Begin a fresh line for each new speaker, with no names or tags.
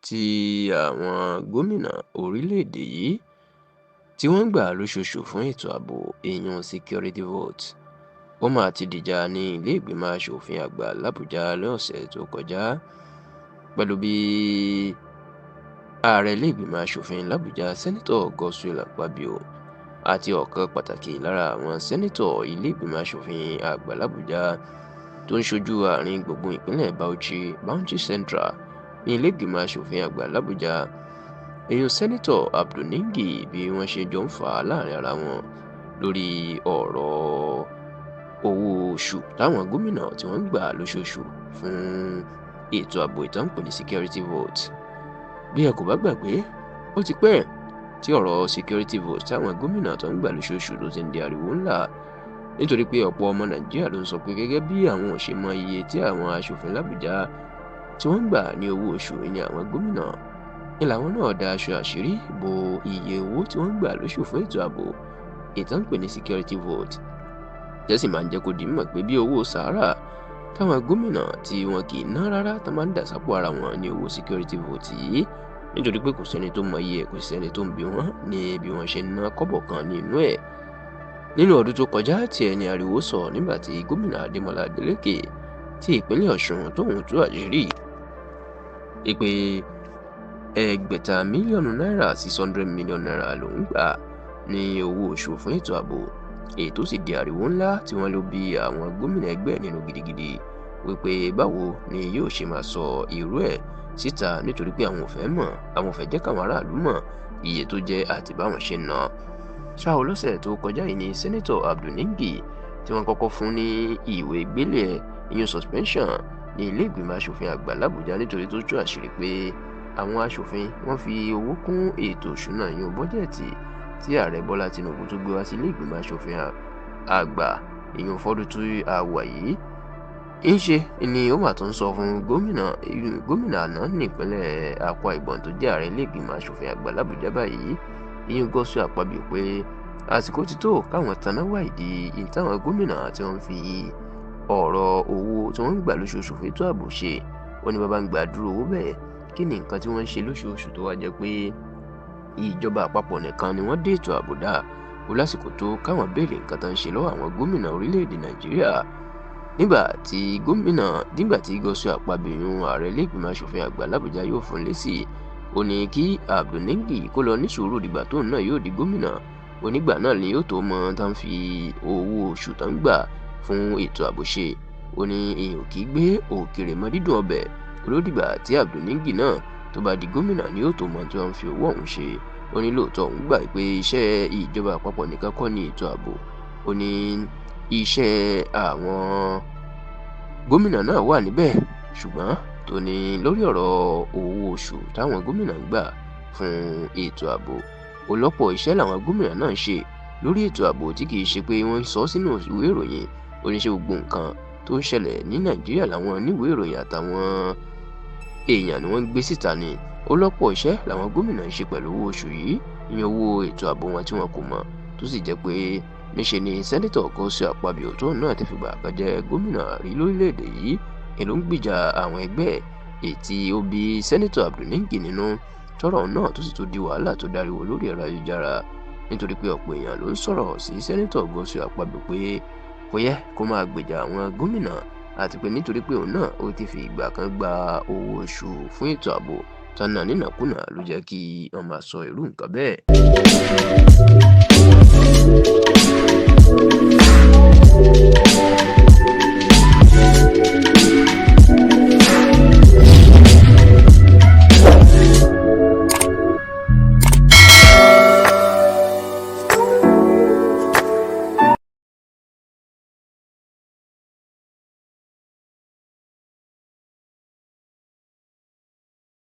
Tí àwọn gómìnà orílẹ̀-èdè yìí tí wọ́n ń gbà lóṣooṣù fún ètò ààbò, ìyún security vote, ó mà ti dìjà ní ilé ìgbìmọ̀ asòfin àgbà làbújá lọ́sẹ̀ tó kọjá, pẹ̀lú bí ààrẹ ilé ìgbìmọ̀ asòfin làbújá, Sẹ́nitọ̀ Godswill Akpabio, àti ọ̀kan pàtàkì lára àwọn sẹ́nitọ̀ ilé ìgbìmọ̀ asòfin àgbà làbújá tó ń ṣojú àárín gbùngbùn ìpínlẹ̀ Bauchi, Bauchi Central, ní ilé ìgbìmọ̀ asòfin àgbà làbújá, èèyàn Sẹ́nitọ̀ Abdul Ningi, bí wọ́n ṣe jọ ń fà á láàrin ara wọn lórí ọ̀rọ̀ owó oṣù táwọn gómìnà tí wọ́n ń gbà lóṣooṣù fún ètò ààbò ìtàn pè ní security vote. Bí ẹ kò bá gbàgbé, ó ti pẹ́ tí ọ̀rọ̀ security vote táwọn gómìnà tó ń gbà lóṣooṣù ló ti ń di ariwo ńlá, nítorí pé ọ̀pọ̀ ọmọ Nàìjíríà ló ń sọ pé gẹ́gẹ́ bí àwọn ò ṣe mọ iye tí àwọn aṣòfin làbújá tí wọ́n ń gbà ní owó oṣù ní àwọn gómìnà ní làwọn náà da aṣọ àṣírí bo iye owó tí wọ́n ń gbà lóṣù fún ètò ààbò ìtàn pè ní security vote, tẹ́sí máa ń jẹ́ kó di mímọ̀ pé bí owó sàárà táwọn gómìnà tí wọn kì í ná rárá tó máa ń dà sápò ara wọn ní owó security vote yìí, nítorí pé kò sẹ́ni tó mọ iye ẹ̀, kò sẹ́ni tó ń bi wọ́n ní bí wọ́n ṣe ń ná kọ́bọ̀ kan nínú ẹ̀. Nínú ọdún tó kọjá tí ẹni ariwo sọ nígbà tí gómìnà Adémọlá Adélékè ti ìpínlẹ̀ Ọ̀ṣun tóun tú àṣírí pé 600 mílíọ̀nù náírà, ₦600 million, lòún gbà ní owó oṣù fún ètò ààbò, èyí tó sì di ariwo ńlá tí wọ́n ló bí àwọn gómìnà ẹgbẹ́ nínú gidigidi wípé báwo ni yóò ṣe máa sọ irú ẹ̀ síta, nítorí pé àwọn ò fẹ́ mọ̀, àwọn ò fẹ́ jẹ́ káwọn aráàlú mọ̀ iye tó jẹ́ àti báwọn ṣe ń ná. Ṣá o, lọ́sẹ̀ tó kọjá yìí ni Sẹ́nitọ̀ Abdul Ningi tí wọ́n kọ́kọ́ fún ní ìwé gbélé ẹ̀, ìyún suspension, ní ilé ìgbìmọ̀ asòfin àgbà làbújá, nítorí tó tú àṣírí pé àwọn asòfin wọ́n fi owó kún ètò ìṣúná, ìyún bọ́jẹ̀tì tí ààrẹ Bọ́lá Tinubu tó gbé wá sí ilé ìgbìmọ̀ asòfin àgbà, ìyún fọ́dún tó a wà yìí. Ńṣe ni ó mà tún sọ fún gómìnà, gómìnà àná nípínlẹ̀ Akwa Ibom tó jẹ́ ààrẹ ilé ìgbìmọ̀ asòfin àgbà làbújá báyìí, ìyún Godswill Akpabio, pé àsìkò ti tó káwọn taná wá ìdí ìtàwọn gómìnà tí wọ́n fi ọ̀rọ̀ owó tí wọ́n ń gbà lóṣooṣù fún ètò ààbò ṣe. Ó ní bàbá ń gbàdúrà owó bẹ́ẹ̀, kí ni nǹkan tí wọ́n ń ṣe lóṣooṣù tó wá jẹ́ pé ìjọba àpapọ̀ nìkan ni wọ́n dé ètò ààbò dá? Ó lásìkò tó káwọn béèrè nǹkan tó ń ṣe lọ́wọ́ àwọn gómìnà orílẹ̀-èdè Nàìjíríà. Nígbà tí Godswill Akpabio, ààrẹ ilé ìgbìmọ̀ asòfin àgbà làbújá, yóò fún lésì, ó ní kí Abdul Ningi kó lọ ní sùúrù dìgbà tóun náà yóò di gómìnà. Onígbà náà ni yóò tó mọ tán fi owó oṣù tán gbà fún ètò ààbò ṣe. Ó ní èèyàn kì í gbé òkèrè mọ́ dídùn ọbẹ̀. Olódìgbà tí Abdul Ningi náà tó bá di gómìnà ni yóò tó mọ tí wọ́n fi owó ọ̀hún ṣe. Ó ní lóòótọ́ òun gbà pé iṣẹ́ ìjọba àpapọ̀ nìkan kọ́ ní ètò ààbò. Ó ní iṣẹ́ àwọn gómìnà náà wà níbẹ̀, ṣùgbọ́n tó ní lórí ọ̀rọ̀ owó oṣù táwọn gómìnà ń gbà fún ètò ààbò, ó lọ́pọ̀ iṣẹ́ làwọn gómìnà náà ń ṣe lórí ètò ààbò tí kì í ṣe pé wọ́n ń sọ sínú ìwé ìròyìn. Oníṣẹ́ gbogbo nǹkan tó ń ṣẹlẹ̀ ní Nàìjíríà làwọn oníwèé ìròyìn àtàwọn èèyàn ni wọ́n ń gbé síta ni. Ó lọ́pọ̀ iṣẹ́ làwọn gómìnà ń ṣe pẹ̀lú owó oṣù yìí, ìyẹn owó ètò ààbò wọn, tí wọn kò mọ̀, tó sì jẹ́ pé níṣe ni Sẹ́nitọ̀ Godswill Akpabio tóun náà ti fìgbà kan jẹ́ gómìnà rí lórílẹ̀‐èdè yìí ló ń gbìjà àwọn ẹgbẹ́ ètí ó bí Sẹ́nitọ̀ Abdul Ningi nínú, tọ́rọ̀ náà tó sì tún di wàhálà tó dariwo lórí ẹ̀rọ ayélujára, nítorí pé ọ̀pọ̀ èèyàn ló ń sọ̀rọ̀ sí Sẹ́nitọ̀ Godswill Akpabio pé kò yẹ kó máa gbèjà àwọn gómìnà, àti pé nítorí pé òun náà ó ti fi ìgbà kan gba owó oṣù fún ètò ààbò tọ́nà nínàkúnà ló jẹ́ kí wọ́n máa sọ irú nǹkan bẹ́ẹ̀.